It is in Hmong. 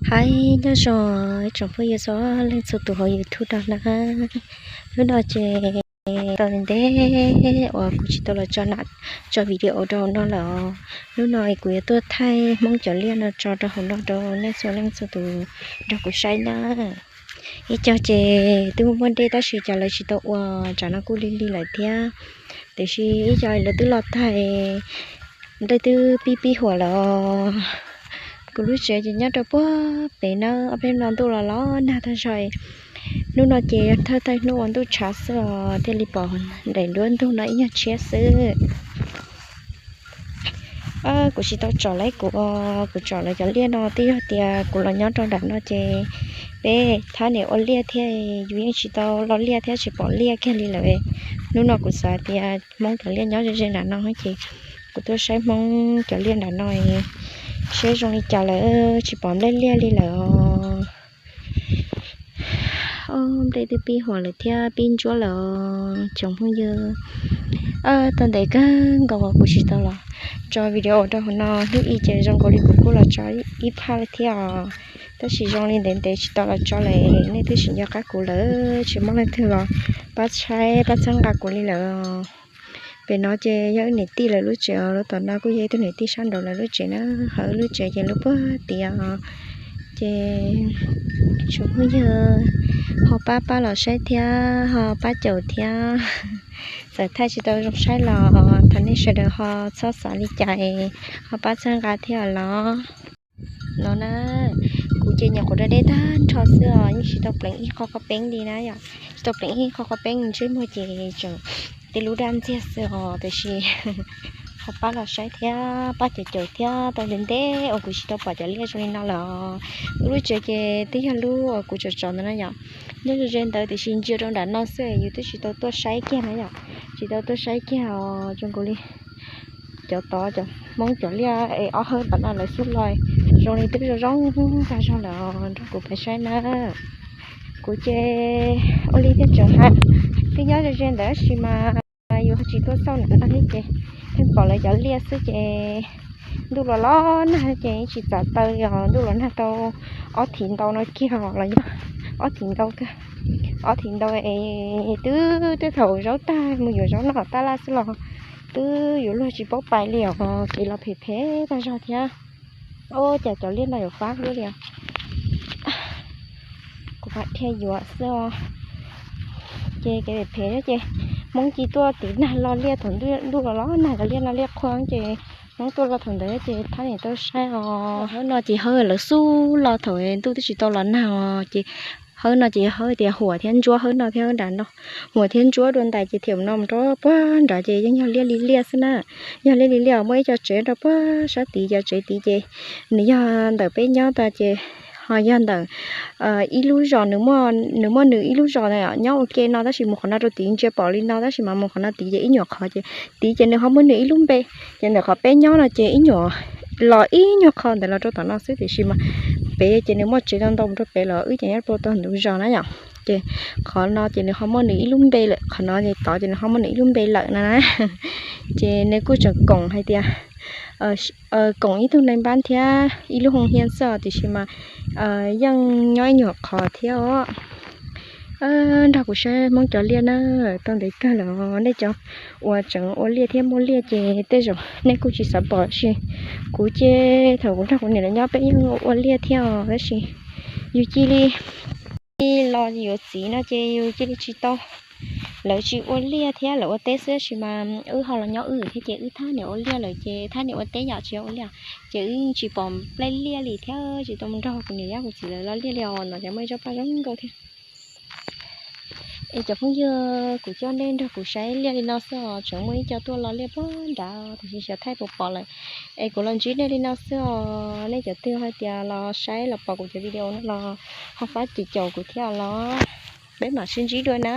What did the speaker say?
Hais nyob zoo tsoom phooj ywg txhua leej txhua tus hauv YouTube no na. Hnub no ces tau ntev uas kuv tsis tau los tso video rau hauv no lawm. Hnub no kuv yuav tuaj thaij Hmoob cov liaj no tso rau hauv no rau nej txhua leej txhua tus nrog kuv saib na. Ib co ces twb muaj muaj dej tab sis cas lawv tsis tau ua, tsam no kuj lig lig lawm thiab. Tiam sis ib co lawv twb los tag, dej twb pib pib huam lawm. Kuv lub tsev ces nyob rau puag pem na, ob peb no ntuj los los nag tag zog. Hnub no ces thawj thawj hnub ua ntuj tshav xwb os, thiaj li pom daim nruab ntug no ib nyuag tshiab xwb. Kuv tsis tau tsom lawv, kuv, kuv tsom lawv cov liaj no twb yog tias kuv los nyob rau nram no ces peb thab niam ua liaj thiab, yus yeej tsis tau lo liaj thiab tsis pom liaj kiag li lawm. Hnub no kuv xav tias Hmoob cov liaj nyob ze ze nram no ces kuv tuaj saib Hmoob cov liaj nram no saib zoo li cas lawm, tsis pom nplej liaj li lawm os. Nplej twb pib huam lawm thiab pib ntsuab lawm os tsoom phooj ywg. Tau ntev kawg nkaus uas kuv tsis tau los tso video rau hauv no, hnub i ces zoo nkaus li kuv kuj los tso ib phaj thiab os. Tab sis zoo li ntev ntev tsis tau los tso lawm, nej twb tsis nco qab kuv lawm, tsis muaj leej twg los pab saib pab txhawb nqa kuv li lawm. Pem no ces yog wb niam tij lawv lub tsev, lub tom no kuj yog ib tug niam tij sab nraud lawv lub tsev na, ho wb lub tsev ces lub puag tid os. Ces tsoom phooj ywg ho pab pab los saib thiab ho pab caum thiab. Txawm thaij tsis tau zoo saib los thov nej sawv daws ho txhob xav li cas, ho pab txhawb nqa thiab os los. No na, kuv ces nyuam qhuav da dej tag nrho xwb os, yeej tsis tau pleev ib qho qhov peeb li na yom, tsis tau pleev ib qho qhov peeb, ntsej muag ces tseem tej lub daj ntxiag xwb os, tiam sis ho pab los saib thiab pab caum caum thiab, tau ntev ntev uas kuv tsis tau pom cov liaj zoo li no lawm os. Wb lub tsev ces twb yog lub uas kuv tsom tsom ntawd na yom, nyob ze ze ntawd tiam sis ntsia rau nram no xwb, yus twb tsis tau tuaj saib kiag na yom, tsis tau tuaj saib kiag os, zoo nkaus li cov tod cov Hmoob cov liaj es ob hawb tom no lawv xub los zoo li twb zoo zoo tag zog lawm os, nrog kuv pais saib na. Kuv ces ua li thiaj tseem hais, twb nyob ze ze ntawd tab sis mas yus tsis tuaj xauj nram no thiab ces pheej pom lawv cov liaj xwb ces ntuj los los nag ces tsis txav taw, yog ntuj los nag tau ob thiv ntau no kiag los yog ob thiv ntau, ob thiv ntau es twb tej thaum zaub tag mus yuav zaub noj tab laj xwb los twb yuav luag tsis paub pais li os, kev los phem phem tag zog thiab. Ua cas cov liaj no yuav fab luaj li os. Kuv mam dhia yuav xwb os. Ces kev phem phem ces Hmoob cia tuaj tiv nag lo liaj thaum ntuj los los nag, cov liaj no liaj qhua ces Hmoob tuaj lo thaum ntawd ces thab niam tuaj saib os. Hawb no ces hawb lawv xub los thaum ntuj twb tsis tau los nag os, ces hawb no ces hawb tias huam thiab ntsuab, hawb no thiab hawb nram no, huam thiab ntsuab dua ntais ces thiam no mus rau puag nrad ces yeej yog liaj li liaj xwb na. Yog liaj li liaj, muaj ib co tsev rau puag sab tid, cov tsev tid ces nws yog ntawm peb nyob tas ces ho yog ntawm ib lub zos, nws muaj nws ib lub zos na, nyob ua ke no tab sis mus qhov no rau tid ntsia pom li no tab sis mas mus qhov no tid ces ib nyuag qhov ces tid ces nws ho muaj nws ib lub npe. Ces ntawm qhov peb nyob no ces ib nyuag los ib nyuag qho ntawd los rau tom no xwb, tiam sis mas pem ces nws muaj tsev ntau ntau mus rau pem los wb ces nyob rau tom ntug zos na yom. Ces qhov no ces nws ho muaj nws ib lub npe lawm, qhov no ces tod ces nws ho muaj nws ib lub npe lawm na. Ces nws kuj tseem koom hais tias koom ib tug nai npab thiab ib lub hoo hiab xwb os, tiam sis mas yeej nyob ib nyuag qhov thiab os. Nrog kuv saib Hmoob cov liaj na, tau ntev kawg lawm. Nej cov uas tseem ua liaj thiab muaj liaj ces tej zaum nej kuj tsis xav pom, tab sis kuv ces thaum kuv nrog kuv niam lawv nyob peb yeej ua liaj thiab os, tab sis yus cia li los yuav txiv no ces yus cia li tsis tau. Lawv tsis ua liaj thiab lawv ua teb xwb, tab sis mas wb ho los nyob wb thiab ces wb thab niam ua liaj lawm ces thab niam ua teb yom, tsis ua liaj. Ces wb yeej tsis pom nplej liaj li thiab tsis tau mus nrog kuv niam thiab kuv txiv lawv lo liaj li os, no ces muaj ib tsob paj zoo nkauj thiab. Es cov phooj ywg, kuv coj nej nrog kuv saib liaj li no xwb os, tseem muaj ib co tuaj lo liaj puag nrad tiam sis xyov thaij puas pom lawm. Es kuv los ntsib nej li no xwb os, nej cov twg hais tias los saib los pom kuv cov video no los ho fab caum caum kuv thiab los. Peb mam sib ntsib dua na.